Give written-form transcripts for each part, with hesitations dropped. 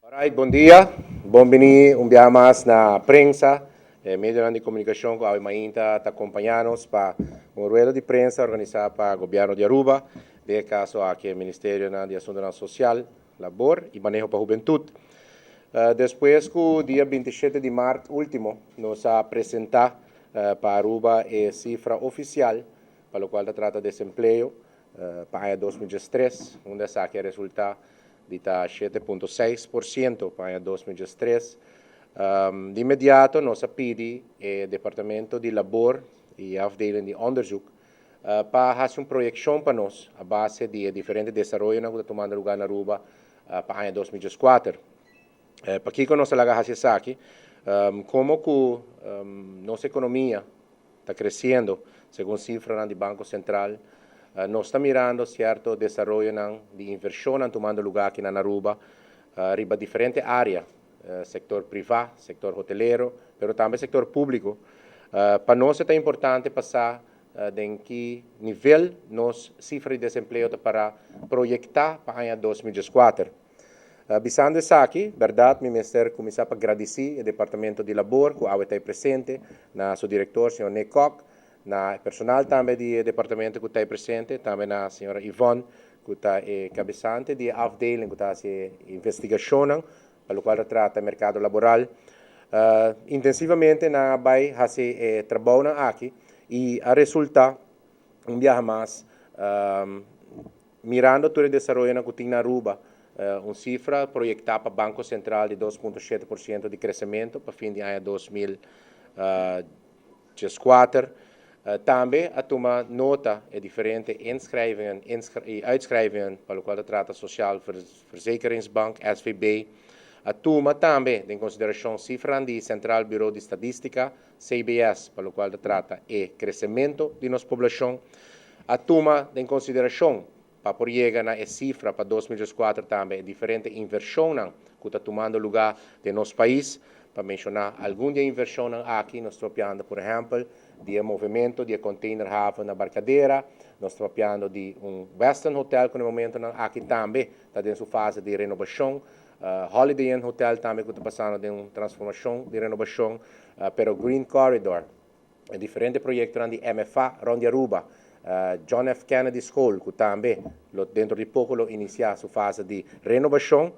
Alright, bon dia. Bon bini un biaha mas na prensa, medionan di comunicacion cu awe mainta ta acompaña nos pa un rueda di prensa organisa pa Gobierno di Aruba, den e caso aki e Ministerionan di Asuntonan Social, Labor y Maneho pa Hubentud. Despues cu dia 27 di maart ultimo nos a presenta pa Aruba e cifra oficial pa locual ta trata desempleo pa aña 2013, unda esaki a resulta di ta 7.6% pa aña 2013. Di inmediato nos a pidi e Departamento di Labor y afdeling di onderzoek pa haci un proyeccion pa nos a base di e diferente desaroyonan cu ta tumando lugar na Aruba pa aña 2014. Pakico nos a laga haci esaki? Como cu nos economia ta creciendo, segun cifranan di Banco Central, nos ta mirando cierto desaroyonan di inversionnan tumando lugar aki na Aruba, riba diferente area, sector priva, sector hotelero, pero tambe sector publico. Pa nos ta importante pa sa den ki nivel nos cifra di desempleo ta para proyecta pa aña 2014. Bisando esaki, berdad mi mester cuminsa pa gradici e Departamento di Labor cu awe ta presente, na su director, señor Nick Kock, na personal tambe di departamento cu ta presente, tambe na señora Yvonne, cu ta e cabesante di afdeling cu ta haci investigacion, pa locual ta trata mercado laboral. Intensivamente nan a bay haci e trabou aki y a resulta un biaha mas, mirando tur e desaroyo cu tin na Aruba, un cifra proyecta pa Banco Central di 2.7% di crecemento pa fin di aña 2014. Tambe a tuma nota e diferente inschrijvingen y uitschrijvingen pa locual ta trata Sociaal Verzekeringsbank, SVB. A tuma tambe den consideracion cifra di Centraal Bureau di Statistica, CBS, pa locual ta trata e crecemento di nos poblacion. A tuma den consideracion pa por yega na e cifra pa 2004 tambe diferente inversion cu ta tumando lugar den nos pais. Pa menciona algun di e inversion aki, nos ta papiando, por ehempel, di movimento di containerhaven na Barcadera, nos ta papiando di un Westin Hotel cu na e momento aki tambe ta den fase di renobacion, Holiday Inn Hotel tambe cu ta pasando den un transformacion di renobacion, pero Green Corridor, diferente proyecto di MFA rond di Aruba, John F. Kennedy School, cu tambe dentro di poco lo inicia su fase di renobacion,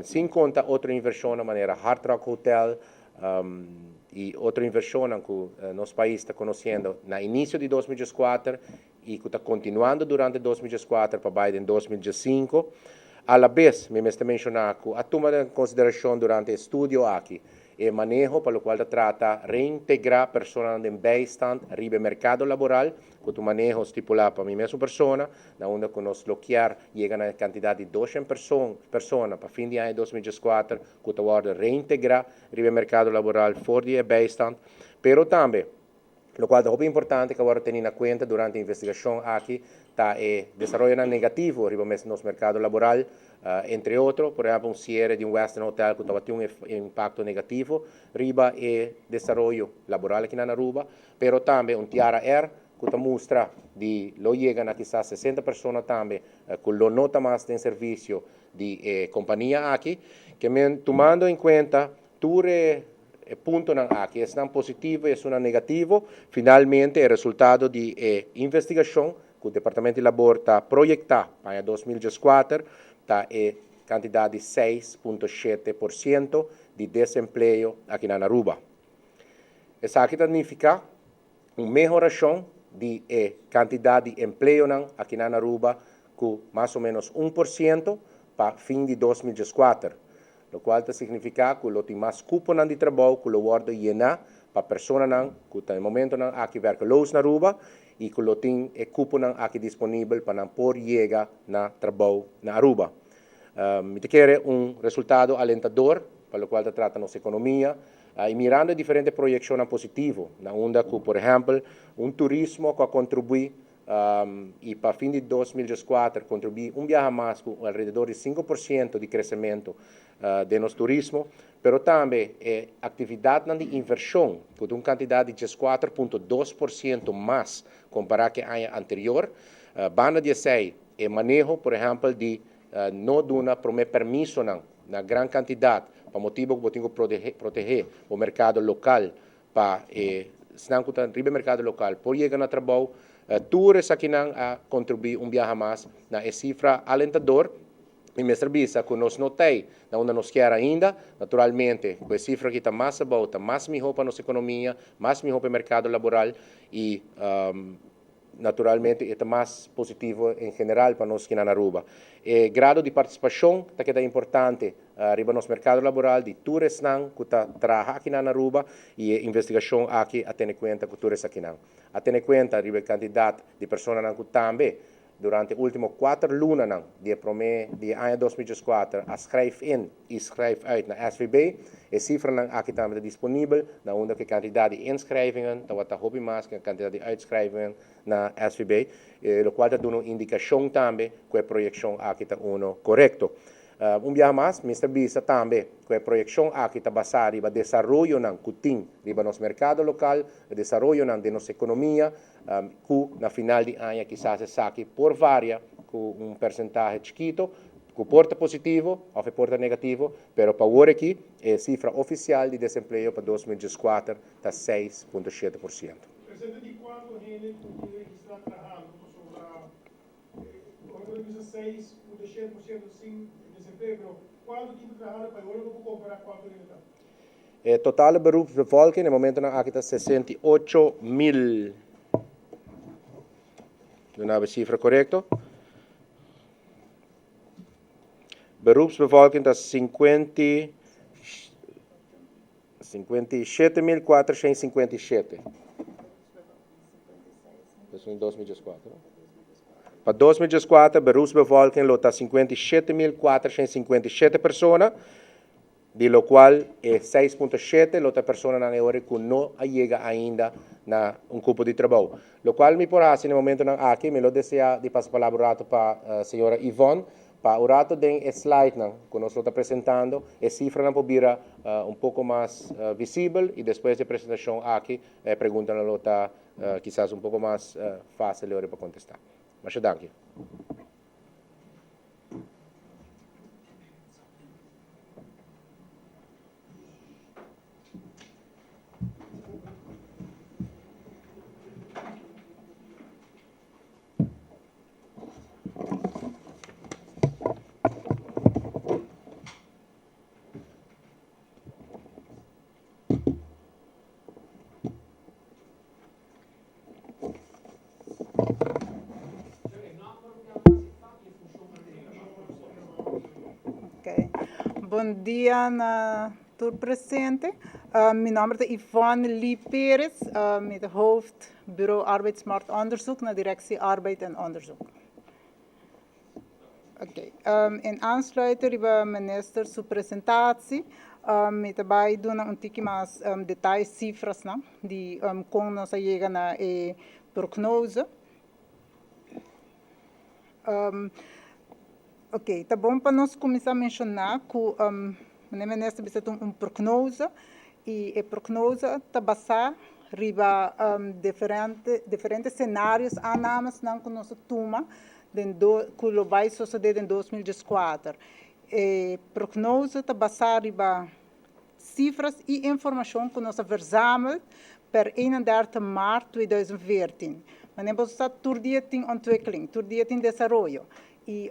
sin conta otro inversion manera Hard Rock Hotel y otro inversion cu nos pais ta conociendo na inicio di 2014 y cu ta continuando durante 2014 pa bay den 2015. A la vez, mi mester menciona cu a tuma den consideracion durante e estudio aki e maneho pa locual ta trata reintegra persona den bijstand riba mercado laboral, cu e maneho stipula pa mi mes persona, na unda cu nos lo kier yega na cantidad di 200 persona pa fin di aña 2014 cu ta wordo reintegra riba mercado laboral for di bijstand, pero tambe locual ta importante cu awor tene na cuenta durante e investigacion aki ta e desaroyo negativo riba nos mercado laboral, entre otro, por ehempel, un ciere di un Westin Hotel cu tabatin un impacto negativo riba e desaroyo laboral aki na Aruba, pero tambe un Tiara Air cu ta mustra di lo yega na kisas 60 persona tambe cu lo no ta mas den servicio di compania aki, kiermen tumando na cuenta tur e puntonan aki, esnan positivo y esnan negativo, finalmente e resultado di investigacion cu e Departamento di Labor ta proyecta pa 2014 ta e cantidad di 6.7% di desempleo aki na Aruba. Esaki ta significa un mehoracion di e cantidad di empleo aki na Aruba cu mas o menos 1% pa fin di 2014, locual ta significa cu lo tin mas cupo di trabou cu lo wordo yena pa personanan cu na e momento aki werkeloos na Aruba y cu lo tin e cupo aki disponibel pa nan por yega na trabou na Aruba. Mi ta kere un resultado alentador pa locual ta trata nos economia y mirando diferente proyeccion positivo, na unda cu, por ehempel, un turismo cu a contribui y pa fin di 2014 contribui un biaha mas cu alrededor di 5% di crecemento di nos turismo, pero tambe actividad di inversion cu un cantidad di 4.2% mas compara cu aña anterior. Banda di esey, e maneho, por ehempel, di no duna prome permiso. na gran kantidat pa motibu ku bo tin ku protehé bo merkado lokal pa e esnan ku ta riba e merkado lokal por yega na trabou. Tur esakinan a kontribuí un biaha mas na e sifra alentador. Mi mester bisa ku nos no ta ei na unda nos kier ainda. Naturalmente ku e sifra aki ta mas abou ta mas mihó pa nos ekonomia, mas mihó pa e merkado laboral i naturalmente e ta mas positivo en general pa nos kinan Aruba. E grado di partisipashon ta keda importante riba nos merkado laboral di tur esnan ku ta traha akinan Aruba i e investigashon aki a tene kuenta ku tur esakinan. A tene kuenta riba e kantidat di personanan ku tambe Durante ultimo kuater lunanan di e promé di e aña 2014 a schrijf in i schrijf uit na SVB. E sifranan aki tambe ta disponibel na unda ku e kantidat di inschrijvingen tabata hopi mas ku e kantidat di uitschrijvingen na SVB, lokual ta duna un indikashon tambe ku e proyekshon aki ta uno korekto. Un biaha mas, mester bisa tambe ku e proyekshon aki ta basá riba desaroyonan ku tin riba nos merkado lokal, desaroyonan den nos ekonomia, ku na final di aña kisas esaki por varia ku un persentahe chikito, ku por ta positivo òf e por ta negativo, pero pa awor aki e sifra ofisial di desempleo pa 2014 ta 6.7%. Presente di kuantu hende ku tin registrá trahando pasobra ora ku ta bisa 6.7% sin desempleo, pero kuantu tin ta trahando pa e ora bo por kompará kuantu hende ta? E totale beroepsbevolking na e momentonan aki ta 68 mil. Duna bo e sifra korekto. Beroepsbevolking ta 57.457. Esun 2014. Pa 2014 beroepsbevolking lo ta 57.457 persona. Di locual e 6.7 lo ta personanan e ora cu no a yega ainda na un cupo di trabou. Locual mi por haci na e momentonan aki, mi lo desea di pasa palabra un rato pa señora Yvonne, pa un rato den e slidenan cu nos lo ta presentando, e cifranan por bira un poco mas visibel y despues di e presentacion aki e preguntanan lo ta kisas un poco mas facil e ora pa contesta. Masha danki. Okay. Bon dia na tur presente. Mi nomber ta Yvonne Lee Perez. Mi ta hoofd Bureau Arbeidsmarktonderzoek na Directie Arbeid en Onderzoek. Oké, in aansluiting riba minister su presentatie, mi ta bai duna un tiki mas detaye cifrasnan di kon nos a yega na e prognose. Oké, ta bon pa nos kuminsá menshoná ku meneer minister bisa ta un prognose i e prognose ta basá riba diferente diferente senarios, aanamesnan ku nos a tuma den do ku lo bai sosodé den 2014. E prognose ta basá riba sifras i informashon ku nos a verzameld per 31 maart 2014. Manera boso sa tur dia tin ontwikkeling, tur dia tin desaroyo. I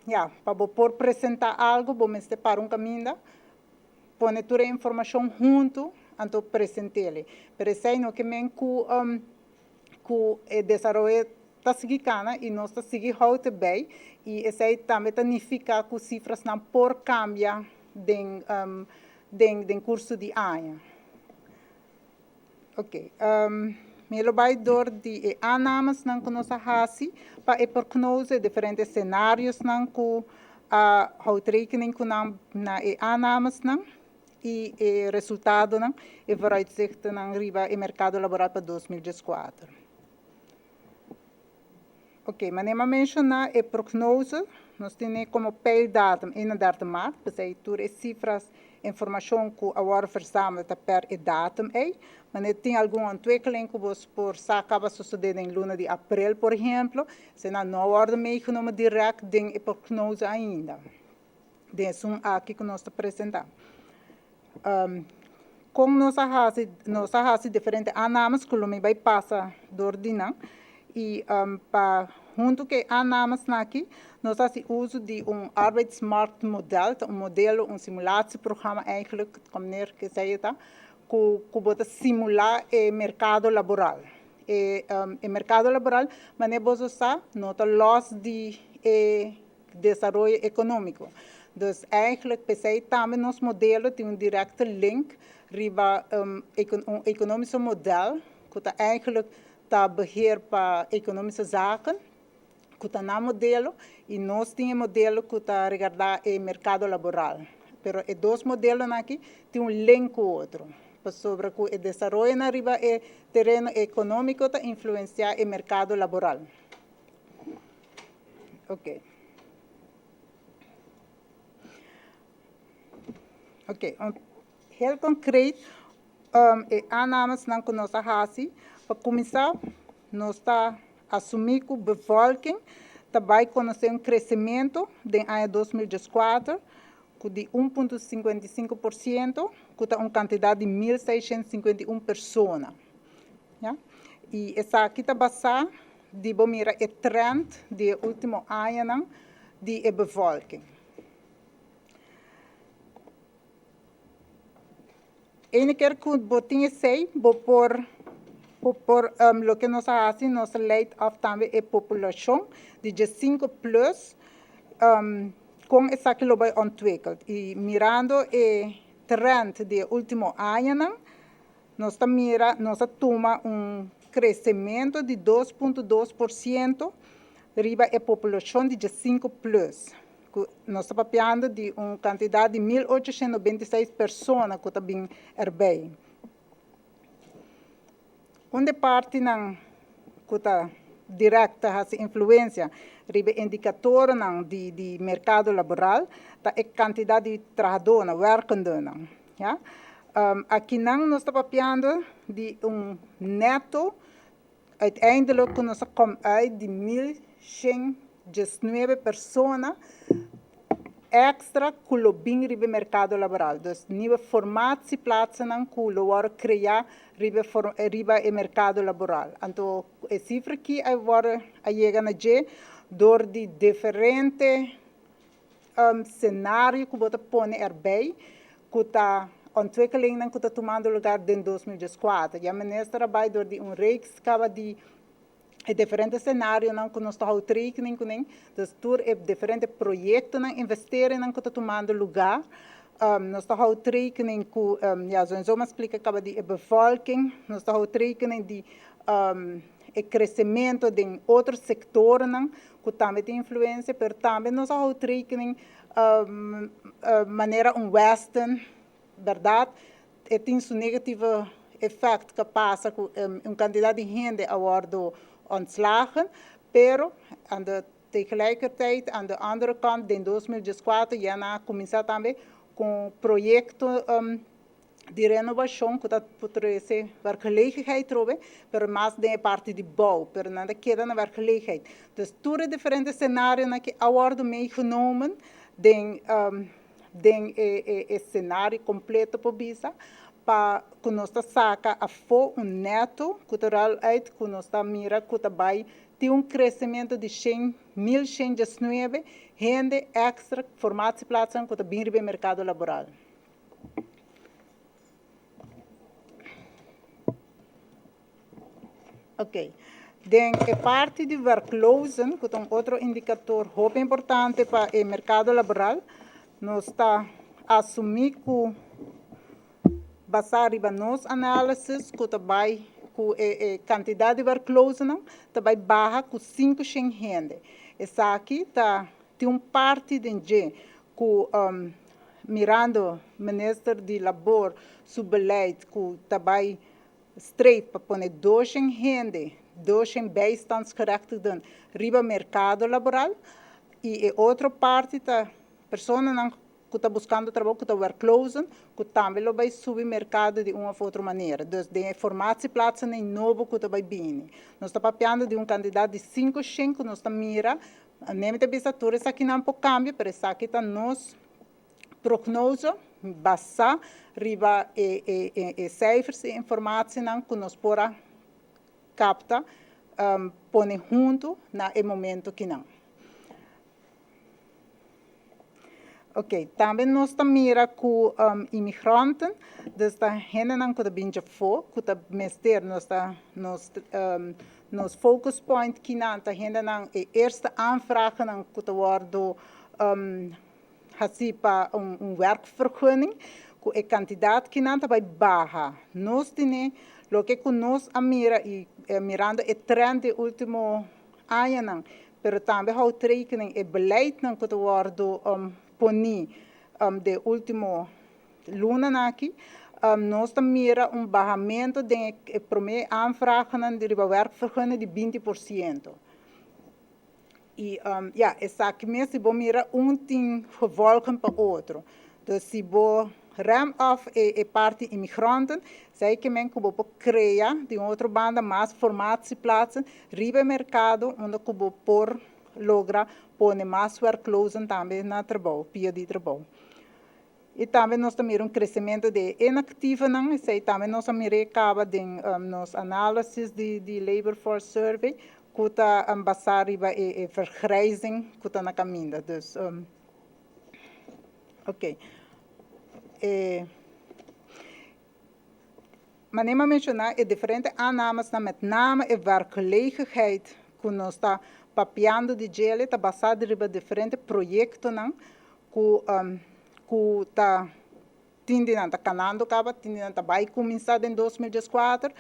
ya, pa bo por presentá algu bo mester para un kaminda, pone tur e informashon huntu anto present'el. Pero esei no ke men ku ku e desaroyo ta sigui kana i nos ta sigui houta bei i esei tambe ta nifiká ku sifrasnan por kambia den den den kurso di aña. Oke, mi lo bai dor di e aanamesnan ku nos a hasi pa e prognose, e diferente senariosnan ku a houd rekening ku nan na e aanamesnan i e resultadonan, e vooruitzichtennan riba e merkado laboral pa 2014. Oke, manera mi a menshoná e prognose, nos tene komo peildatum 31 maart, p'esei tur e sifras, informashon ku a wòrdu versamel ta per e datum ei. Manera tin algun ontwikkeling ku bo por sa kaba sosodé den luna di aprel, por ehemplo, eseinan no a wòrdu meegenomen dirèkt den e prognose ainda. Den esun aki ku nos ta presentá. Kon nos a hasi? Nos a hasi diferente aannames ku lo mi bai pasa dor di nan i pa huntu ku e aannamesnan aki nos a hasi uso di un arbeidsmarktmodel, ta un modelo, un simulatieprogramma eigenlijk, kom neer ku esei ta, ku ku bo ta simulá e merkado laboral. E e merkado laboral manera boso sa no ta lòs di e desaroyo ekonómiko. Dus eigenlijk p'esei tambe nos modelo tin un direkte link riba un ekonomiso model ku ta eigenlijk ta beheer pa ekonomiso zaken ku ta nan modelo i nos tin e modelo ku ta regardá e merkado laboral. Pero e dos modelonan aki tin un link ku otro pasobra ku e desaroyonan riba e tereno ekonómiko ta influensiá e merkado laboral. Ok. Ok, un heel concreet um, e aannamesnan ku nos a hasi, pa kuminsá nos ta asumí ku bevolking ta bai konosé un kresementu den aña 2014 ku di 1,55% ku ta un kantidat di 1651 persona. Ya. I esaki ta basá di bo mira e trend di e último añanan di e bevolking. Ene keer ku bo tin esei, bo por bo por loke nos a hasi, nos a leid af tambe e populashon di diesinko plus kon esaki lo bai ontwikkeld. I mirando e trend di e último añanan, Nos ta mira, nos a tuma un kresementu di 2,2% riba e populashon di diesinku plùs, ku nos ta papiando di un kantidat di 1896 persona ku ta bin erbei. Un di partinan ku ta dirèkt ta hasi influensia riba e indikatornan di merkado laboral ta e kantidat di trahadónan, wèrkendenan. Ya. Akinan nos ta papiando di un neto uiteindelijk ku nos a kom uit di 1119 persona extra ku lo bin riba e merkado laboral. Dus nieuwe formatieplaatsennan ku lo wòrdu kreá riba e riba e merkado laboral. Anto e sifra aki a wòrdu a yega na dje dor di diferente Scenario ku bo ta pone erbij ku ta ontwikkelingnan ku ta tumando lugar den 2014. Ya minister a bai dor di un reeks kaba di e diferente scenarionan ku nos ta hou rekening kuné. Dus tur e diferente proyektonan, investeringnan ku ta tumando lugar. Nos ta hou rekening ku, ya sowieso mi a splika kaba di e bevolking, nos ta hou rekening di e kresementu den otro sektornan ku tambe tin influensia, pero tambe nos a hou rekening manera un western, bèrdat, e tin su negativo efèkt ku pasa ku un kantidat di hende a wòrdu ontslagen, pero aan de tegelijkertijd aan de andere kant den 2014 ya nan a kuminsá tambe ku un proyekto di renobashon ku ta por trese werkgelegenheid trobe, pero mas den e parti di bou, pero nan ta keda na werkgelegenheid. Dus tur e diferente senarionan aki a wòrdu meegenomen den den e e senario kompleto por bisa pa ku nos ta saka afó un nèto ku ta ruil uit ku nos ta mira ku ta bai tin un kresementu di shen 1119 hende èkstra formatieplaatsen ku ta bin riba e merkado laboral. Ok. Den e parti di werklozen, ku ta un otro indikator hopi importante pa e merkado laboral, nos ta asumí ku basá riba nos análisis ku ta bai ku e e kantidat di werklozennan ta bai baha ku 500 hende. Esaki ta tin un parti den dje ku mirando minister di labor su beleid ku ta bai streef pa pone doshen hende, doshen bijstandsgerechtigden riba merkado laboral i e otro parti ta personanan ku ta buskando trabou ku ta werklozen ku tambe lo bai subi merkado di un òf otro manera. Dus den e formatieplaatsen nobo ku ta bai bini nos ta papiando di un kantidat di 500 ku nos ta mira. Nemi ta bisa tur esakinan por kambia pero esaki ta nos. prognose basá riba e e e e cijfers i informatienan ku nos por a kapta pone huntu na e momento kinan. Ok, tambe nos ta mira ku imigranten, dus ta hendenan ku ta bin djafó, ku ta mester, nos ta nos nos focus point kinan ta hendenan e eerste aanvragennan ku ta wòrdu hasí pa un un werkvergunning, ku e kantidat kinan ta bai baha. Nos tene loke ku nos a mira i mirando e trend di último añanan, pero tambe houdt rekening e beleidnan ku ta wòrdu poní den último lunanan aki, nos ta mira un bahamentu den e promé aanvragennan di riba werkvergunning di 20%. I ya, esaki mes si bo mira un tin gevolgen pa otro. Dus si bo rem af e e parti immigranten, esei ke men ku bo por krea di un otro banda mas formatieplaatsen riba e merkado unda ku bo por logra pone mas werklozen tambe na trabou, pia di trabou. I tambe nos ta mira un kresementu di e inaktivonan, esei tambe nos a mir'é kaba den nos análisis di di Labor Force Survey ku ta basá riba e e vergrijzing ku ta na kaminda. Dus ok. E manera mi a menshoná e diferente aannames met name e werkgelegenheid ku nos ta papiando di djele ta basá riba diferente proyektonan ku ku ta tin di nan ta kanando kaba, tin di nan ta bai kuminsá den 2014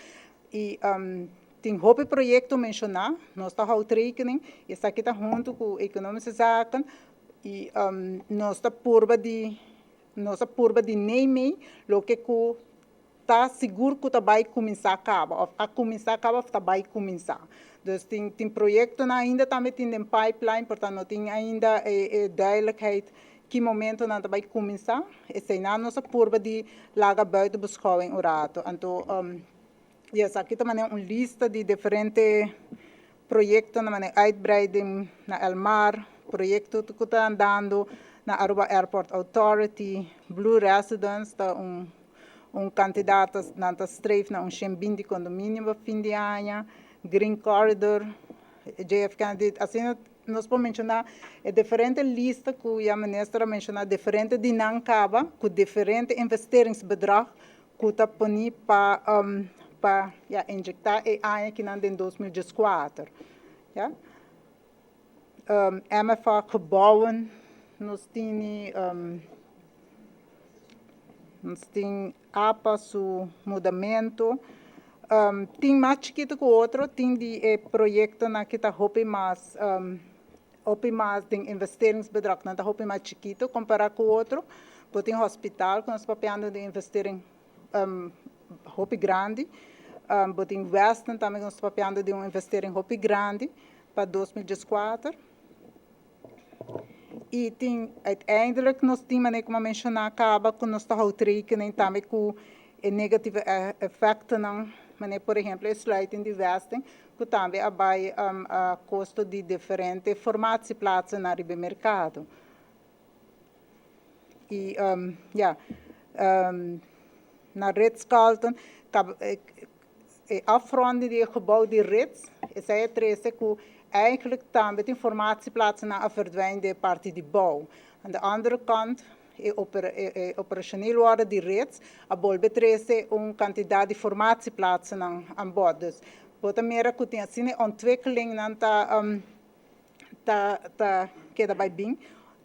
i tin hopi proyekto menshoná, nos ta houdt rekening, esaki ta huntu ku Economische Zaken i nos ta purba di nos a purba di neimei loke ku ta sigur ku ta bai kuminsá kaba òf a kuminsá kaba òf ta bai kuminsá. Dus tin tin proyektonan ainda tambe tin den pipeline, por tanto no tin ainda e e duidelijkheid ki momento nan ta bai kuminsá. Eseinan nos a purba di laga buiten beschouwing un rato. Anto yes, aki ta manera un lista di diferente proyektonan manera uitbreiding na El Mar, proyekto ku ta andando na Aruba Airport Authority, Blue Residence ta un Un kantidat nan ta streef na un 120 kondominio pa fin di aña, Green Corridor, JF Kennedy, asina nos por menshoná e diferente lista ku ya minister a menshoná diferente di nan kaba ku diferente investeringsbedrag ku ta poni pa pa ya injektá e aña kinan den 2014 ya. MFA gebouwen nos tini nos tin apa su mudamentu. Tin mas chikitu ku otro, tin di e proyektonan ki ta hopi mas hopi mas den investeringsbedrag nan ta hopi mas chikitu kompará ku otro. Bo tin hospital ku nos papiando di investering hopi grandi. Bo tin Weston tambe ku nos ta papiando di un investering hopi grandi pa 2014. I tin uiteindelijk nos tin manera ku mi a menshoná kaba ku nos ta houdt rekening tambe ku e negatieve efektonan manera por ehempel e sluiting di Weston ku tambe a bai a kosto di diferente formatieplaatsennan riba e merkado. I ya na Ritz-Carlton e afronding di e gebouw di Ritz esei a trese ku eigenlijk tambe tin formatieplaatsennan a verdwijn den e parti di bou. Aan de andere kant e operacioneel worden di Ritz a bolbe trese un kantidat di formatieplaatsennan aan bod. Dus bo ta mira ku tin asina e ontwikkelingnan ta ta ta keda bai bin.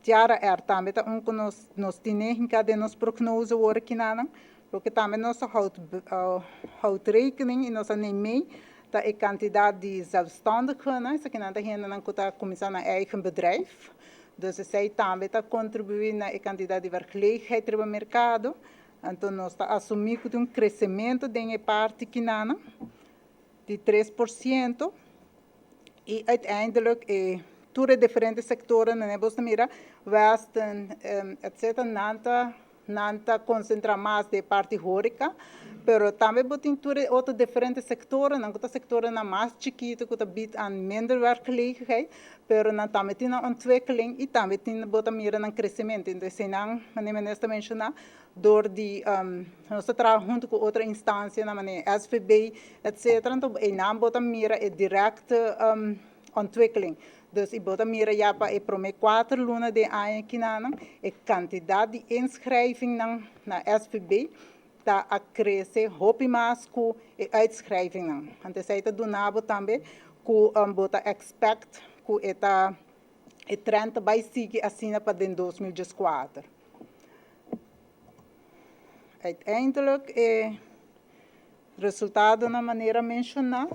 Tiara Air tambe ta un ku nos nos tine hinká den nos prognose wor kinanan. Loke tambe nos a houdt houdt rekening i nos a neem mee ta e kantidat di zelfstandigennan, esakinan ta hendenan ku ta kuminsá nan eigen bedrijf. Dus esei tambe ta kontribuí na e kantidat di werkgelegenheid riba merkado. Anto nos ta asumí ku tin un kresementu den e parti kinanan di 3%. I uiteindelijk e tur e diferente sektoren nan bo ta mira Westin etcetera nan ta. Nan ta konsentrá mas den e parti hóreka, pero tambe bo tin tur e otro diferente sektornan ku ta sektornan mas chikitu ku ta bid aan minder werkgelegenheid, pero nan tambe tin nan ontwikkeling i tambe tin bo ta mira nan kresementu. Entonces eseinan, manera minister a menshoná, dor di nos ta traha huntu ku otro instansianan manera SVB etcetera, anto einan bo ta mira e direkte ontwikkeling. Dus i bo ta mira ya pa e promé kuater luna den aña kinanan e kantidat di inschrijvingnan na SVB ta a krese hopi mas ku e uitschrijvingnan. Anto esei ta duna bo tambe ku bo ta expect ku e ta e trend ta bai sigui asina pa den 2014. Uiteindelijk e Resultadonan manera menshoná,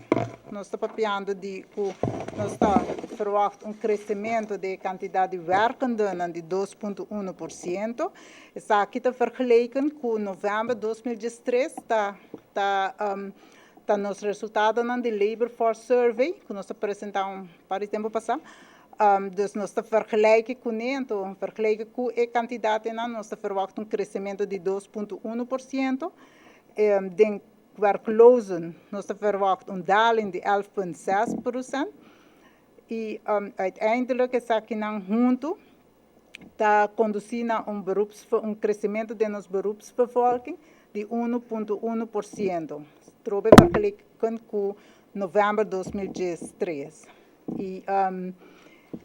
nos ta papiando di ku nos ta ferwagt un kresementu di e kantidat di wèrkendenan di 2.1%. Esaki ta vergeleken ku novèmber 2013 ta ta ta nos resultadonan di Labor Force Survey ku nos a presentá un par di tempu pasá. Dus nos ta vergelijke kuné, anto vergeleken ku e kantidatnan nos ta ferwagt un kresementu di 2.1%. Den werklozen nos ta verwacht un daling di 11.6% i uiteindelijk esakinan huntu ta kondusí na un beroeps un kresementu den nos beroepsbevolking di 1.1%, trobe vergeleken ku novèmber 2013. I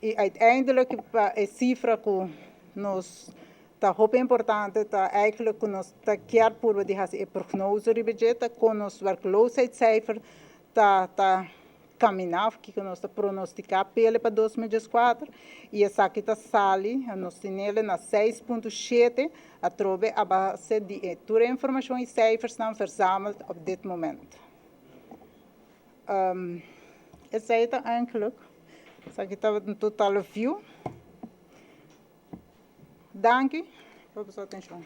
i uiteindelijk pa e sifra ku nos Ta hopi importante ta eigenlijk ku nos ta kier purba di hasi e prognose riba dje ta kon nos werkloosheidscijfer ta ta kaminá òf kiko nos ta pronostiká pele pa 2014 i esaki ta sali nos tinele na 6.7 atrobe a base di e tur e informashon i cijfersnan verzameld op dit moment. Esei ta eigenlijk esaki ta un totale view. Danki pa boso atenshon.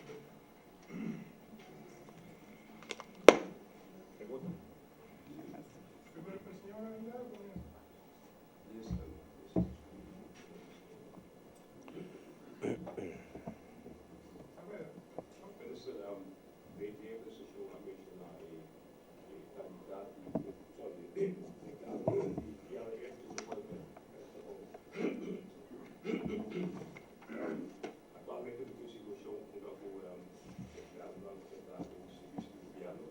Actualmente ta tin situacion unda cu empleadonan ta entra den servicio di gobierno,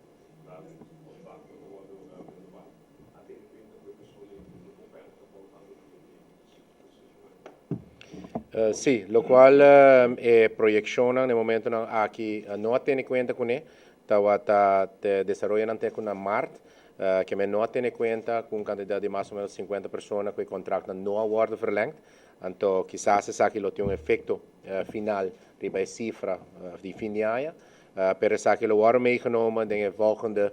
nan contrato ta wordo renova. A tene cuenta cu e persona ei no por perde trabou tanto tempo den situacion aki? Si, locual e proyeccionnan na e momentonan aki no a tene cuenta cune, Tawata te desaroyonan te ku na mart, ke men no a tene kuenta ku un kantidat di mas o menos 50 persona ku e kontraktnan no a wòrdu verlengd. Anto kisas esaki lo tin un efekto final riba e sifra di fin di aña, pero esaki lo wòrdu meegenomen den e volgende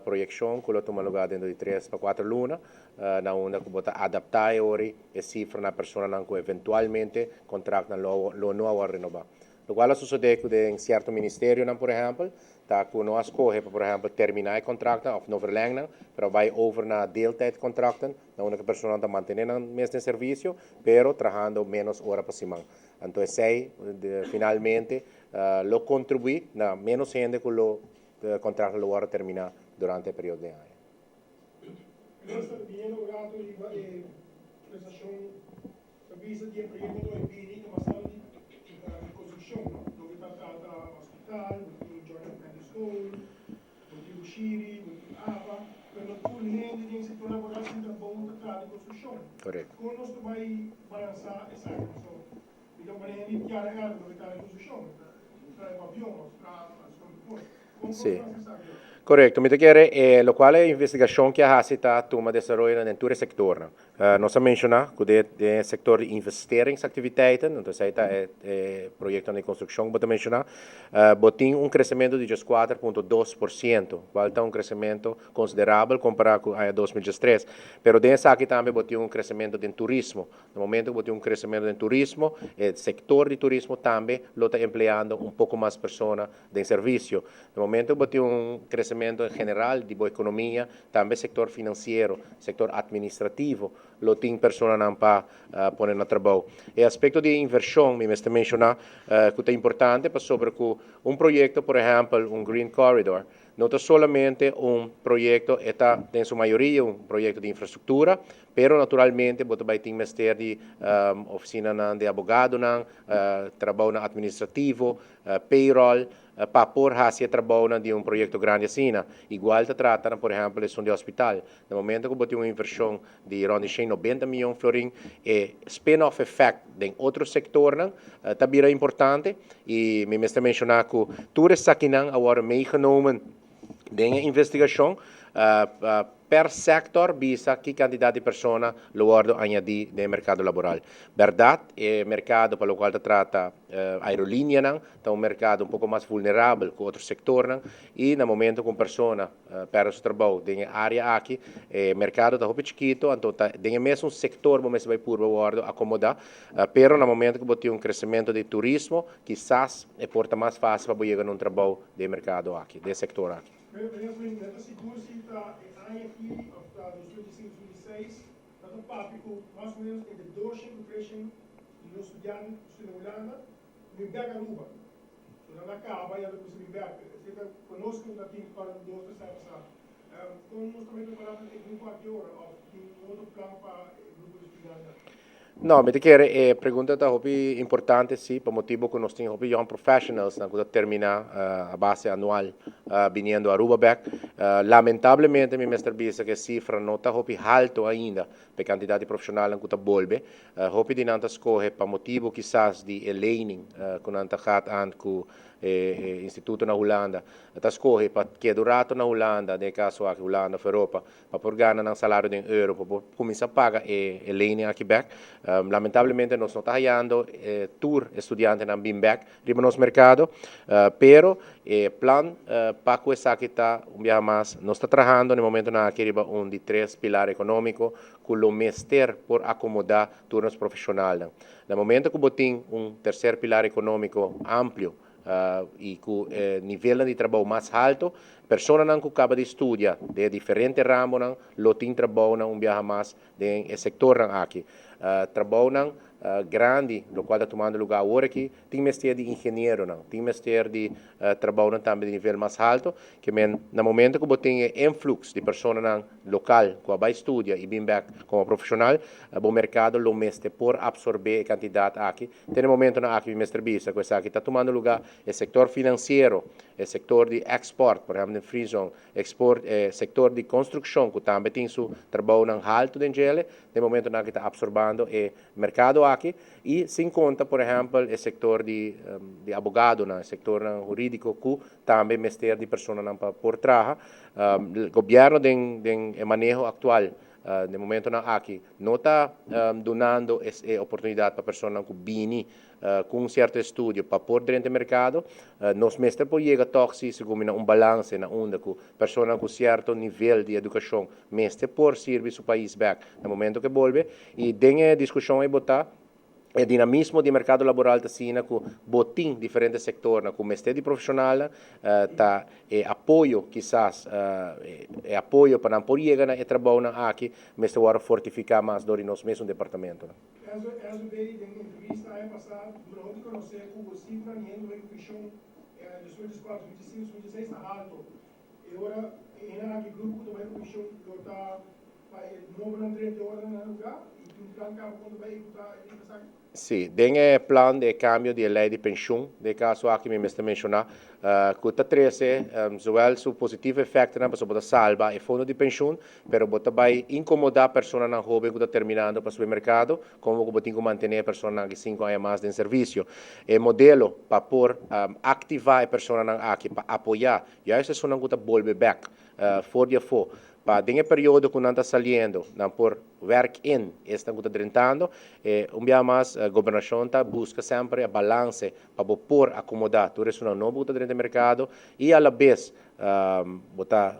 proyekshon ku lo tuma lugá dentro di tres pa kuater luna, na unda ku bo ta adaptá e ori e sifra na personanan ku eventualmente kontraktnan lo no a wòrdu renobá. Lokual a sosodé ku den sierto ministerionan, por ehèmpel, ta ku no a skohe pa, por ehèmpel, terminá e kontraktnan òf no verlèng nan, pero a bai over na deeltijdcontracten, na unda ku e personanan ta mantené nan mes den servisio, pero trahando ménos ora pa siman. Anto esei finalmente lo kontribuí na ménos hende ku lo kontraktnan lo wòrdu terminá durante e periodo den aña. Minister, biniendo un rato riba e prestashon Ta bisa di e proyecto lo e bini ta basado di construccion, no? Loke ta trata hospital, bo tin Joint Adventist School, bo tin Bushiri, bo tin apa, pero no tur hende den sector laboral tin trabou ta traha den construccion. Correcto. Con nos ta bay balansa esaki? Pasobra mi ta pone hende kiara ergo loke ta den construccion, ta traha riba avion of traha asuntu cos. Con Sí. nos ta haci esaki? Correcto. Mi ta kere e locual e investigacion ke a haci ta tuma desaroyonan den tur e sectornan. Nos a menshoná ku den e sektor di investeringsaktiviteiten, anto esei ta e proyektonan di konstrukshon ku bo ta menshoná, bo tin un kresementu di 4.2%, kual ta un kresementu konsiderabel kompará ku aña 2013. Pero den esaki tambe bo tin un kresementu den turismo. Na momentu ku bo tin un kresementu den turismo, e sektor di turismo tambe lo ta empleando un poko mas persona den servisio. Na momentu ku bo tin un kresementu en general di bo ekonomia, tambe sektor finansiero, sektor atministrativo. lo tin personanan pa pone na trabou. E aspecto di inversion mi mester menciona cu ta importante pasobra cu un proyecto, por ehempel un Green Corridor, no ta solamente un proyecto, e ta den su mayoria un proyecto di infrastructura, pero naturalmente bo ta bay tin mester di oficinanan di abogadonan, trabounan administrativo, payroll, pa por haci e trabounan di un proyecto grandi asina. Igual ta trata na por ehempel esun di hospital. Na momento cu bo tin un inversion di rond di 190 miyon florin, e spin-off effect den otro sectornan ta bira importante y mi mester menciona cu tur esakinan a wordo meegenomen den e investigacion per sector bisa ki cantidad di persona lo wordo añadi den e mercado laboral. Berdad e mercado pa locual ta trata aerolineanan ta un mercado un poco mas vulnerabel cu otro sectornan y na momento cu un persona perde su trabou den e area aki e mercado ta hopi chikito, anto ta den e mesun sector bo mester bay purba wordo acomoda, pero na momento cu bo tin un crecemento di turismo kisas e por ta mas facil pa bo yega na un trabou den e mercado aki, den e sector aki. Meneer Swing, no ta sigur si ta e aña aki of ta 2025, 2026, ta ta papia cu mas o menos entre 200 cu 300 di nos studianten cu studia na Hulanda bin bek Aruba. So nan a caba y a ta cuminsa bin bek. Esey ta conos cu ta tin para dos, tres aña pasa. Con nos ta bay prepara pa e grupo aki ora of tin un otro plan pa e grupo di studianten aki? No, mi ta kere e pregunta ta hopi importante si, pa motibo cu nos tin hopi young professionals nan cu ta termina a base anual biniendo Aruba bek. Lamentablemente mi mester bisa cu e cifra no ta hopi halto ainda pa e cantidad di profesionalnan cu ta bolbe. Hopi di nan ta scoge pa motibo kisas di e lening cu nan ta gaat aan cu e instituto na Hulanda, ta scoge pa keda un rato na Hulanda, den e caso aki Hulanda of Europa, pa por gana nan salario den euro, pa por cuminsa paga e lening aki bek. Lamentablemente nos no ta hayando tur e studiantenan bin bek riba nos mercado, pero e plan pa cu esaki ta un biaha mas, nos ta trahando na e momentonan aki riba un di tres pilar economico cu lo mester por acomoda tur nos profesionalnan. Na momento cu bo tin un tercer pilar economico amplio y cu e nivelnan di trabou mas halto, personanan cu caba di studia den e diferente ramonan lo tin trabounan un biaha mas den e sectornan aki. Trabounan grandi, locual ta tumando lugar awor aki, tin mester di ingenieronan, tin mester di trabounan tambe di nivel mas halto, ke men na momento ku bo tin e influx di personanan lokal ku a bai studia i bin bek komo profeshonal, bo merkado lo mester por absorbé e kantidat aki. Te na e momentonan aki mi mester bisa ku esaki ta tumando lugar, e sektor finansiero, e sektor di export, por ehempel den Free Zone, export, e sektor di konstrukshon ku tambe tin su trabounan halto den djele, den momentonan aki ta absorbando e merkado aki i sin konta por ehèmpel e sektor di di abogadonan, e sektornan hurídiko ku tambe mester di personanan pa por traha. Gobièrnu den den e maneho aktual den momentonan aki no ta dunando e oportunidat pa personanan ku bini ku un sierto estudio pa por drenta e merkado. Nos mester por yega tòg si segun mi na un balanse na unda ku personanan ku sierto nivel di edukashon mester por sirbi su pais bek na momento ku e bolbe. I den e diskushon ei bo ta, e dinamismo di e merkado laboral ta asina ku bo tin diferente sektornan ku mester di profeshonalnan, ta e apoyo kisas, e apoyo pa nan por yega na e trabounan aki mester wòrdu fortifiká mas dor di nos mesun departamentonan. Enzo Enzo Bay den entrevista aña pasá duna hopi konosé ku sifra di hende bai ku penshon en 2024, 2025, 2026 ta halto. E ora e hende aki grupo ku ta bai ku penshon lo ta pa e nobonan drenta e ora na lugá i tin un plan kaba kon ta bai ehekutá e esaki? Sí, den e plan di e kambio di e lei di penshun, den e kaso aki mi mester menshoná ku ta trese zowel su positivo efektonan pasobra bo ta salba e fondo di penshun, pero bo ta bai inkomodá personanan hóben ku ta terminando pa subi merkado, komo ku bo tin ku mantené e personanan aki sinku aña mas den servisio. E modelo pa por aktivá e personanan aki pa apoyá juist esunnan ku ta bolbe bèk for di afó pa den e periodo ku nan ta saliendo nan por wèrk in esnan ku ta drentando. E un biaha mas gobernashon ta buska semper e balanse pa bo por akomodá tur esunnan nobo ku ta drenta e merkado i alabes bo ta.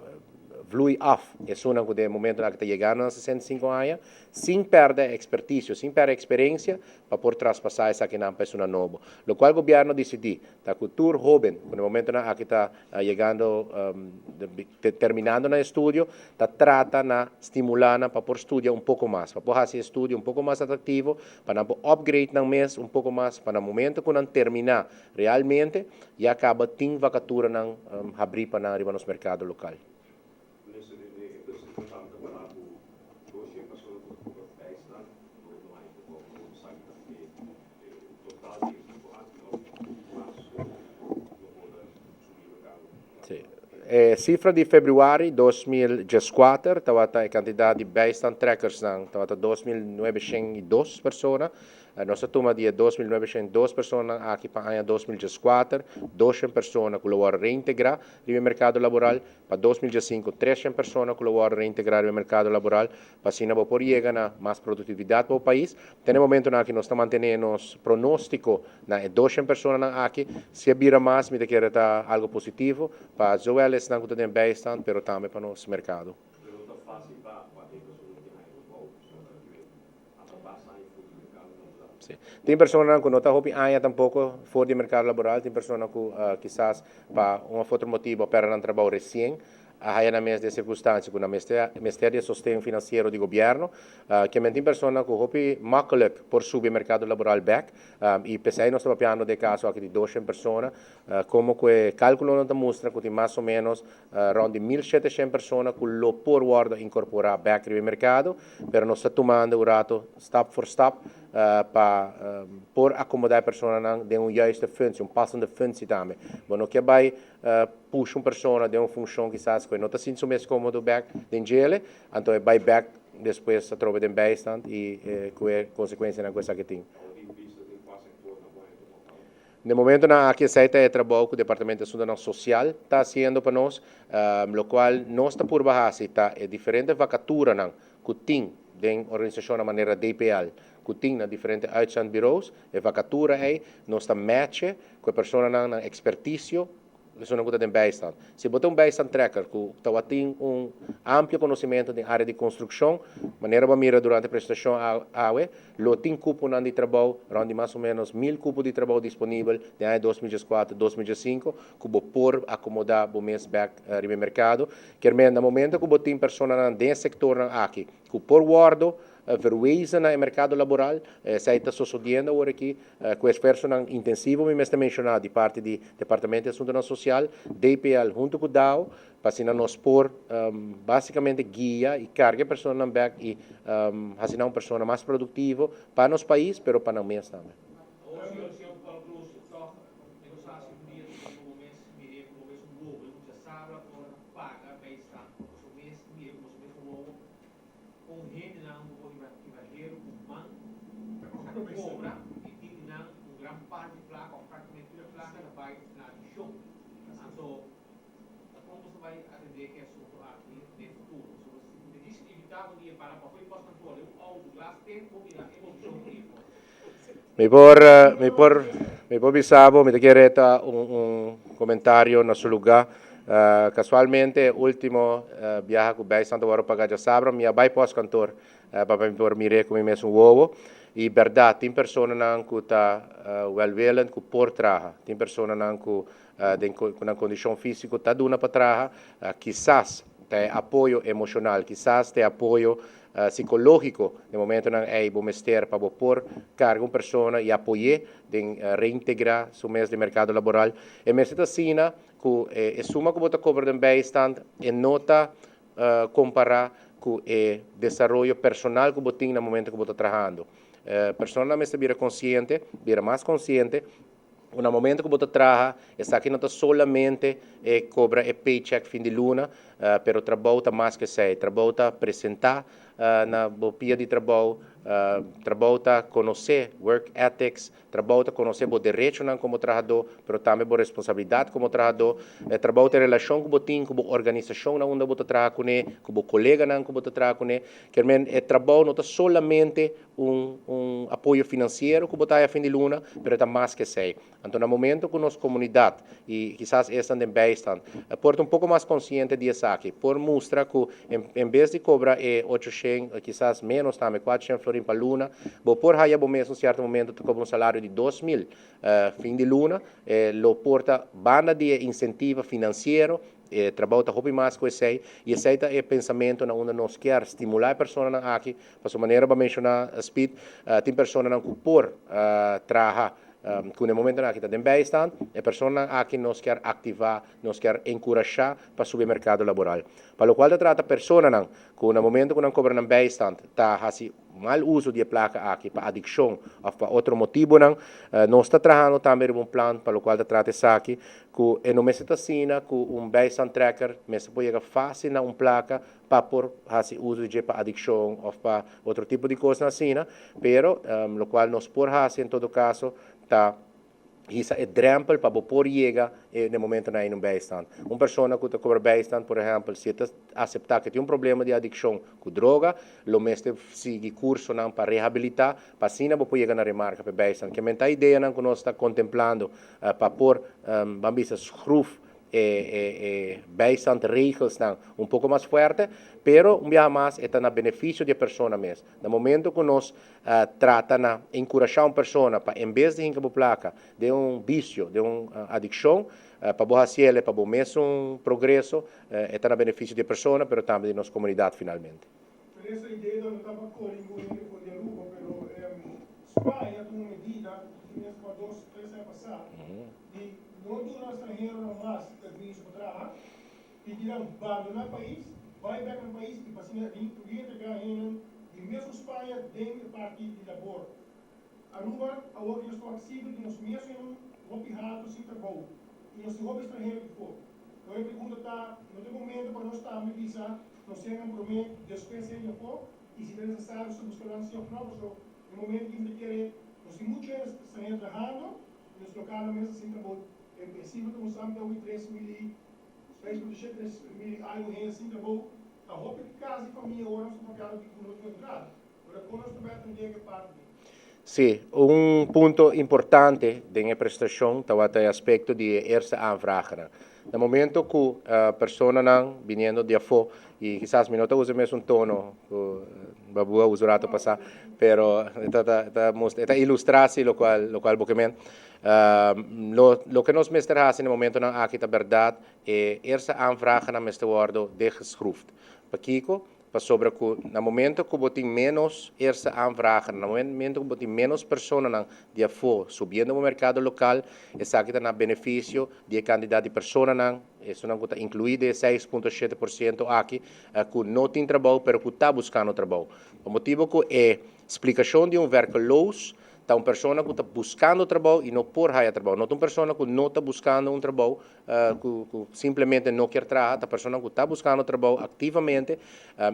vloei af esunnan ku den e momentonan aki ta yegando na 65 aña, sin pèrdè ekspertisio, sin pèrdè eksperensia pa por traspasá esakinan pa esunnan nobo. Lokual gobièrnu a disidí ta ku tur hóben ku na e momentonan aki ta yegando, terminando nan estudio, ta trata na stimulá nan pa por studia un poko mas, pa por hasi e estudio un poko mas atraktivo, pa nan por upgrade nan mes un poko mas, pa na momento ku nan terminá realmente ya kaba tin vakaturanan habrí pa nan riba nos merkado lokal. Minister, den e presentashon ta pará ku 200 persona ku ta kobra bijstand no no hay trabou. Bo ta sabi tambe e total di e grupo aki òf mas lo por subi merkado laboral. Sí. E sifra di febrüari 2014 tabata e kantidat di bijstandtrekkersnan tabata 2902 persona. Nos a tuma di e 2902 personanan aki pa aña 2014, 200 persona ku lo wòrdu reintegrá riba e merkado laboral, pa 2015 300 persona ku lo wòrdu reintegrá riba e merkado laboral, pa asina bo por yega na mas produktividat pa bo pais. Te na e momentonan aki nos ta mantené nos pronóstiko na e 200 personanan aki. Si a bira mas mi ta kere ta algu positivo pa zowel esnan ku ta den bijstand pero tambe pa nos merkado. Pero no ta fásil pa e personanan tin haña trabou, pasobra Sí. Tin personanan ku no ta hopi aña tampoko for di merkado laboral, tin persona ku kisas pa un of otro motibu a pèrdè nan trabou resien, a haya nan mes den sirkunstansia ku nan mester mester di e sosten finansiero di gobièrnu. Kiamen tin persona ku hopi makkelijk por subi e merkado laboral bèk i p'esei nos ta papiando den e kaso aki di 200 persona, komo ku e kalkulonan ta mustra ku tin mas o ménos Rond di 1700 persona ku lo por wòrdu inkorporá bèk riba e merkado, pero nos ta tumando un rato stap for stap pa por akomodá e personanan den un juiste funtsie, un passende funtsie tambe. Bo no ke bai pusha un persona den un funshon kisas ku e no ta sinti su mes kómodo bèk den djele, anto e bai bèk despues atrobe den bijstand i ku e konsekuensianan ku esaki tin. Den momentonan aki esei ta e trabou ku Departamento di Asuntonan Sosial ta hasiendo pa nos, lokual nos ta purba hasi ta e diferente vakaturanan ku tin den organisashonnan manera DPL, ku tin na diferente uitzendbureaus, e vakatura ei nos ta matche ku e personanan nan ekspertisio Esunnan ku ta den bijstand. Si bo ta un bijstandtrekker ku tabatin un amplio konosementu den área di konstrukshon, manera bo a mira durante e presentashon awe, lo tin kuponan di trabou, rònt di mas o ménos 1000 kupo di trabou disponibel den aña 2014, 2015, ku bo por akomodá bo mes bèk riba e merkado. Kier men, na momento ku bo tin personanan den e sektornan aki ku por wòrdu verwezen na e merkado laboral, esei ta sosodiendo awor aki Ku esfuersonan intensivo mi mester menshoná di parti di Departamento di Asuntonan Sosial, DPL, huntu ku dao, pa asina nos por básikamente guia i karga e personanan bèk i hasi nan un persona mas produktivo pa nos pais pero pa nan mes tambe. Kon hendenan ku por hiba heru ku man ta kobra i tin di nan un gran parti di plaka òf praktikamente tur e plaka ta bai na adikshon. Anto ta kon boso bai atendé ku e asuntu aki den futuro? Pasobra si bo disi evitá bo di e para pafó di pòstkantor den un outo glas ten bo mira e opshon ei for. Mi por mi por mi por bisa bo mi ta kere ta un un komentario na su lugá. Kasualmente e último biaha ku bai Santa Barbara pa Gajasabra mi a bai pòstkantor pa mi por mir'é ku mi mesun wowo i bèrdat tin personanan ku ta wèlwilend ku por traha, tin personanan ku den ku nan kondishon físiko ta duna pa traha, kisas ta e apoyo emoshonal, kisas ta e apoyo sikológiko den momentonan ei bo mester pa bo por karga un persona i apoy'é den reintegrá su mes den merkado laboral. E mester ta asina ku e suma ku bo ta kobra den bijstand e no ta kompará ku e desaroyo personal ku bo tin na momento ku bo ta trahando. Personanan mester bira konsiente, bira mas konsiente ku na momento ku bo ta traha esaki no ta solamente e kobra e paycheck fin di luna, pero trabou ta mas ku esei. Trabou ta presentá. na bo pia di trabou, trabou ta konosé work ethics, trabou ta konosé bo derechonan komo trahadó, pero tambe bo responsabilidat komo trahadó, trabou ta e relashon ku bo tin ku bo organisashon na unda bo ta traha kuné, ku bo koleganan ku bo ta traha kuné. Kier men e trabou no ta solamente un un apoyo finansiero ku bo ta haya fin di luna, pero e ta mas ku esei. Anto na momento ku nos komunidat, i kisas esnan den bijstand, por ta un poko mas konsiente di esaki, por mustra ku en bes di kobra e 800, kisas ménos tambe, 400 florin pa luna, bo por haya bo mes un sierto momento ta kobra un salario di 2000 fin di luna, lo por ta banda di e insentiva finansiero. E trabou ta hopi mas ku esei, i esei ta e pensamentu na unda nos kier stimulá e personanan aki. Pasobra manera bo a menshoná, Speed, tin personanan ku por traha ku na e momentonan aki ta den bijstand. E personanan aki nos kier aktivá, nos kier enkurashá pa subi e merkado laboral. Pa lokual ta trata personanan ku na momento ku nan kobra nan bijstand ta hasi mal uso di e plaka aki pa adikshon òf pa otro motibunan, nos ta trahando tambe riba un plan pa lokual ta trata esaki, ku e no mester ta asina ku un bijstandtrekker mester por yega fásil na un plaka pa por hasi uso di dje pa adikshon òf pa otro tipo di kosnan asina, pero lokual nos por hasi en todo kaso ta hisa e drèmpel pa bo por yega na e momentonan ei na un bijstand. Un persona ku ta kobra bijstand, por ehèmpel, si e ta aseptá ku e tin un problema di adikshon ku droga, lo mester sigui kursonan pa rehabilitá pa asina bo por yega na remarka pa e bijstand. Ke men ta ideanan ku nos ta kontemplando pa por, ban bisa, schruf e bijstandregelsnan un poko mas fuerte, pero un biaha mas e ta na benefisio di e persona mes. Na momento ku nos trata na enkurashá un persona pa en bes di hinka bo plaka den un bisio, den un adikshon, pa bo hasiel pa bo mesun progreso, e ta na benefisio di e persona, pero tambe di nos komunidat finalmente. Pero esa idea no ta pa kore ningun hende for di Aruba, pero Spaña tuma medida, tin mes pa dos, tres aña pasá, di no duna stranheronan mas permiso pa traha i di nan bandoná pais, bai bek nan pais i pa asina reintegrá hendenan di mesun Spaña den e parti di labor. Aruba awor ki nos ta wak sifra di nos mesun hendenan hopi haltu sin trabou i nos tin hopi stranhero di for. Awor e pregunta ta, no ta e momento pa nos tambe bisa nos hendenan promé despues hende di afó i si ta nesesario si buska nan si òf no? Pasobra e momento ki mi ta kere nos tin muchu hende stranhero trahando. Nos lokalnan mes a sinta bo e sifra ta mustra mi ta hui 3006.7, 3000 i algu hende sinta bo ta hopi kas di famia ora nos ta papiando di ku no tin entrada. Ora kon nos ta bai atendé e parti? Sí, un punto importante den e prestashon tabata e aspekto di e eerste aanvragernan. Na momento ku personanan biniendo di afó, i kisas mi no ta usa e mesun tono ku Babu a usa un rato pasá, pero e ta ta mustra e ta ilustrá si lokual lokual bo ke men. Lo loke nos mester hasi na e momentonan aki ta bèrdat e eerste aanvragernan mester wòrdu dichtgeschroefd. Pakiko? Pasobra ku na momento ku bo tin ménos eerste aanvrager, na momento ku bo tin ménos personanan di afó subiendo bo merkado lokal, esaki ta na benefisio di e kantidat di personanan, esunnan ku ta inkluí den e 6.7% aki, ku no tin trabou pero ku ta buskando trabou. Pa motibu ku e splikashon di un werkeloos ta un persona ku ta buskando trabou i no por haya trabou, no ta un persona ku no ta buskando un trabou, ku simplemente no kier traha, ta personanan ku ta buskando trabou aktivamente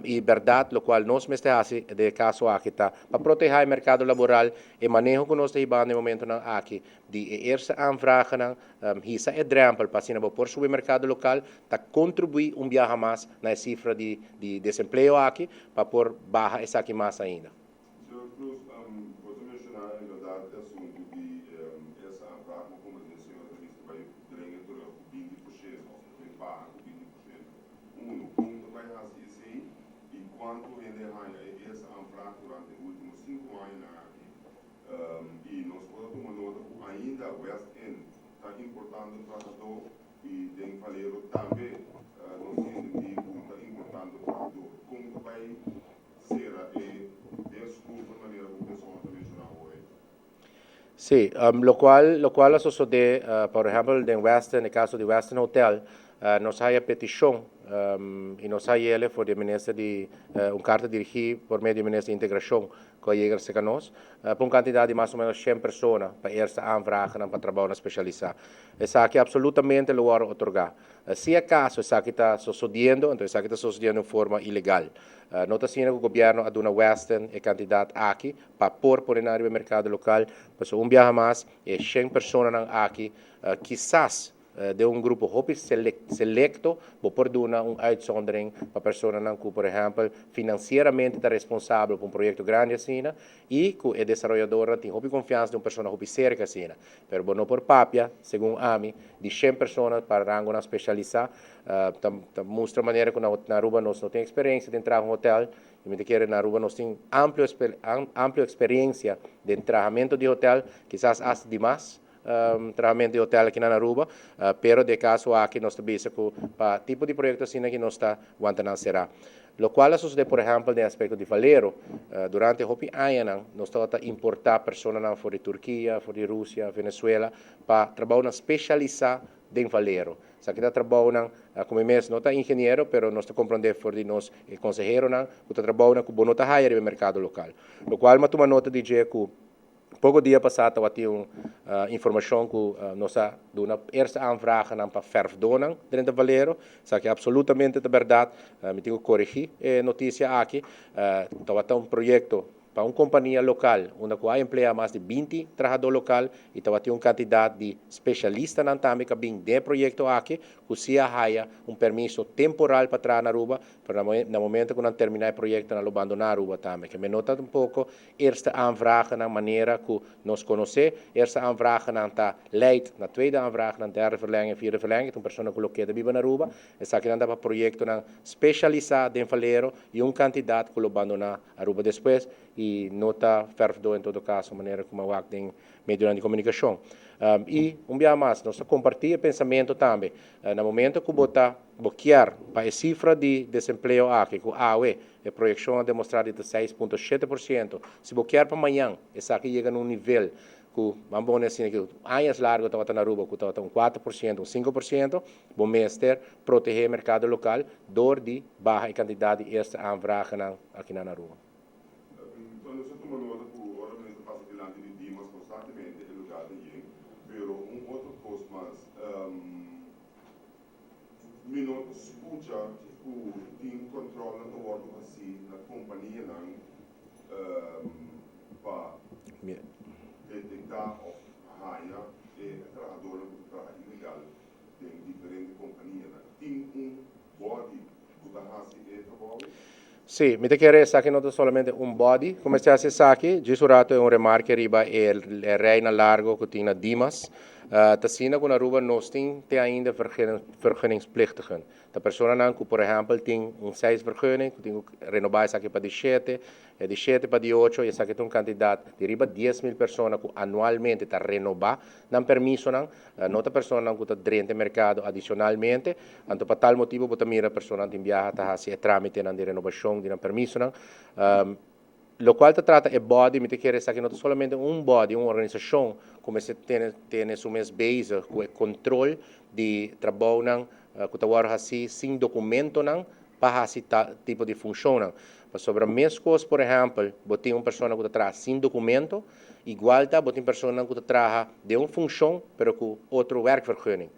i bèrdat lokual nos mester hasi den e kaso aki ta pa protehá e merkado laboral, e maneho ku nos ta hibando e momentonan aki di e eerste aanvragennan, hisa e drèmpel pa asina bo por subi e merkado lokal, ta kontribuí un biaha mas na e sifra di desempleo aki pa por baha esaki mas ainda. Señor Cruz, bo ta menciona inderdaad e asunto di esa aanvraag, maar como den señor ta bisa bay drenga terug cu 20% of bay baha cu 20%. Uno, con ta bay haci esey y cuanto hende a haya e esa aanvraag durante e ultimo cinco añanan aki? Y nos por a tuma nota cu ainda West End ta importando trahador y den Valero tambe nos tin entendí cu ta importando trahador. Con ta bay Sera e descubre manera cu persona ta menciona hoy? Sí, locual locual a sosode, por ehempel den Westin, e caso di Westin Hotel, nos haya peticion y nos hayele for di e minister di, un carta dirigi por medio di e minister di Integracion. ku a yega serka nos, pa un kantidat di mas o ménos shen persona pa eerste aanvragennan pa trabounan spesialisá. Esaki absolutamente lo wòrdu otorgá. Si akaso esaki ta sosodiendo, anto esaki ta sosodiendo den forma ilegal. No ta asina ku gobièrnu a duna Westin e kantidat aki pa por pone nan riba e merkado lokal, pasobra un biaha mas e shen personanan aki kisas Den un grupo hopi selecto bo por duna un uitzondering pa personanan cu por ehempel financieramente ta responsabel pa un proyecto grandi asina y cu e desaroyadornan tin hopi confiansa den un persona hopi cerca asina. Pero bo no por papia, segun ami, di shen persona pa rangonan specialisa. Ta mustra manera cu na Aruba nos no tin experiencia den traha un hotel y mi ta kere na Aruba nos tin amplio amplio experiencia den trahamento di hotel, kisas hasta di mas. Trahamentu di hotel aki na Aruba, pero den e caso aki nos ta bisa cu pa tipo di proyecto asina aki nos ta wanta nan cera. Locual a sucede por ehempel den aspecto di Valero, durante hopi añanan nos tabata importa personanan for di Turkia, for di Rusia, Venezuela pa trabounan specialisa den Valero. Esaki ta trabounan cu mi mes no ta ingeniero pero nos ta comprende for di nos conseheronan cu ta trabounan cu bo no ta haya riba e mercado local. Locual mi a tuma nota di dje cu Poko dia pasá tabatin un informashon ku nos a duna eerste aanvragennan pa fèrfdónan drenta Valero. Esaki absolutamente ta bèrdat. Mi tin ku koregí e notisia aki. Tabata un proyekto pa un kompania lokal unda ku a empleá mas di 20 trahadó lokal i tabatin un kantidat di spesialistanan tambe ku a bin den e proyekto aki ku si a haya un permiso temporal pa traha na Aruba, pero na momento ku nan terminá e proyekto nan lo bandoná Aruba tambe. Ke men no ta tampoko Eerste aanvragennan manera ku nos konosé. Eerste aanvragennan ta leid na tweede aanvragennan, derde verlenging, vierde verlenging. Ta un persona ku lo keda biba na Aruba. Esakinan ta pa proyektonan spesialisá den Valero i un kantidat ku lo bandoná Aruba despues i no ta fèrfdó en todo kaso manera ku mi a wak den medionan di komunikashon. I un biaha mas nos ta kompartí e pensamentu tambe na momento ku bo ta bo kier pa e sifra di desempleo aki ku awe E proyekshon a demostrá di ta 6.7%. Si bo kier pa mañan esaki yega na un nivel ku, ban pone asina ku añas largo tabata na Aruba ku tabata un 4%, un 5%, bo mester protehé e merkado lokal dor di baha e kantidat di eerste aanvragennan aki na Aruba. Nos a tuma nota ku ora minister pasa dilanti di Dimas konstantemente e lugar ta yen, pero un otro kos mas, Mi no ta skucha ku tin kòntròlnan ta wòrdu hasí na kompanianan pa detektá òf haña e trahadónan ku ta traha ilegal den diferente kompanianan. Tin un bòdi ku ta hasi e trabou? Sí, mi ta kere esaki no ta solamente un bòdi ku mester hasi esaki. Djis un ratu e un remarke riba e reinan largo ku tin na Dimas. Ta asina ku na Aruba nos tin te ainda vergunningsplichtigen. Ta personanan ku por ehèmpel tin un seis vergunning ku tin ku renobá esaki pa di shete, e di shete pa di ocho i esaki ta un kantidat di riba 10,000 persona ku anualmente ta renobá nan permisonan. No ta personanan ku ta drenta e merkado adicionalmente, anto pa tal motibu bo ta mira personanan tin biaha ta hasi e trámitenan di renobashon di nan permisonan. Lokual ta trata e body, mi ta kere esaki no ta solamente un body, un organisashon ku mester tene tene su mes bezig ku e kontrol di trabounan ku ta wòrdu hasí sin dokumentonan pa hasi tal tipo di funshonnan. Pasobra meskos, por ehèmpel, bo tin un persona ku ta traha sin dokumento, igual ta bo tin personanan ku ta traha den un funshon pero ku otro werkvergunning,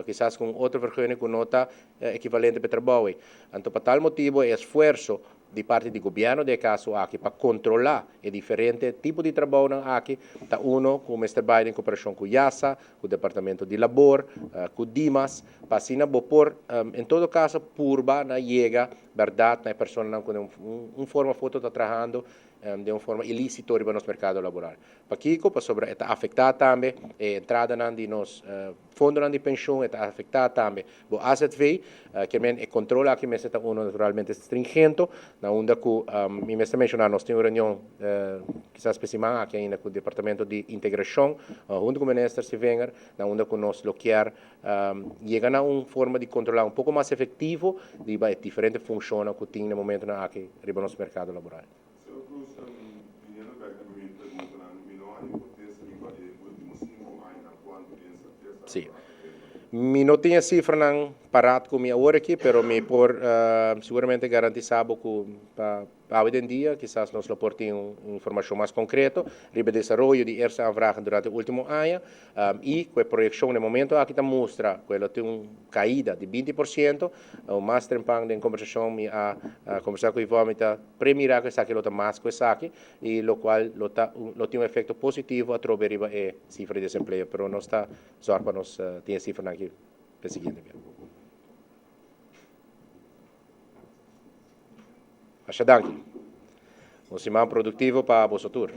kisas ku un otro vergunning ku no ta ekivalente pa e trabou ei. Anto pa tal motibu e esfuerso di parti di gobièrnu den e kaso aki pa kontrolá e diferente tipo di trabounan aki ta uno ku mester bai den koperashon ku YASA, ku Departamento di Labor, ku Dimas, pa asina bo por en todo caso purba na yega berdad na e personanan ku den un forma of otro ta trahando den un forma ilicito riba nos mercado laboral. Pakico? Pasobra e ta afecta tambe e entradanan di nos fondonan di pensioen, e ta afecta tambe bo azv, kier men e control aki mester ta uno naturalmente stringento, na unda cu mi mester menciona nos tin un reunion kisas pe siman aki ainda cu Departamento di Integracion hunto cu Minister Sevinger, na unda cu nos lo kier yega na un forma di controla un poco mas efectivo riba e diferente funcionnan cu tin na momentonan aki riba nos mercado laboral. Señor Cruz, viniendo bek riba mi preguntanan, mi no a hipotesa riba e ultimo cinco añanan cuanto incerteza Sí. Mi no tin e cifranan. paraat ku mi awor aki, pero mi por seguramente garantisá bo ku pa awe den dia kisas nos lo por tin un informashon mas konkreto riba e desaroyo di eerste aanvragen durante e último aña i ku e proyekshon na e momento aki ta mustra ku e lo tin un kaida di 20%. Mas trempan den kombersashon mi a kombersá ku Yvonne, mi ta premirá ku esaki lo ta mas ku esaki i lokual lo ta lo tin un efekto positivo atrobe riba e sifra di desempleo, pero nos ta Zòrg pa nos tin e sifranan aki p'e siguiente bia. Masha danki. Un siman produktivo pa boso tur.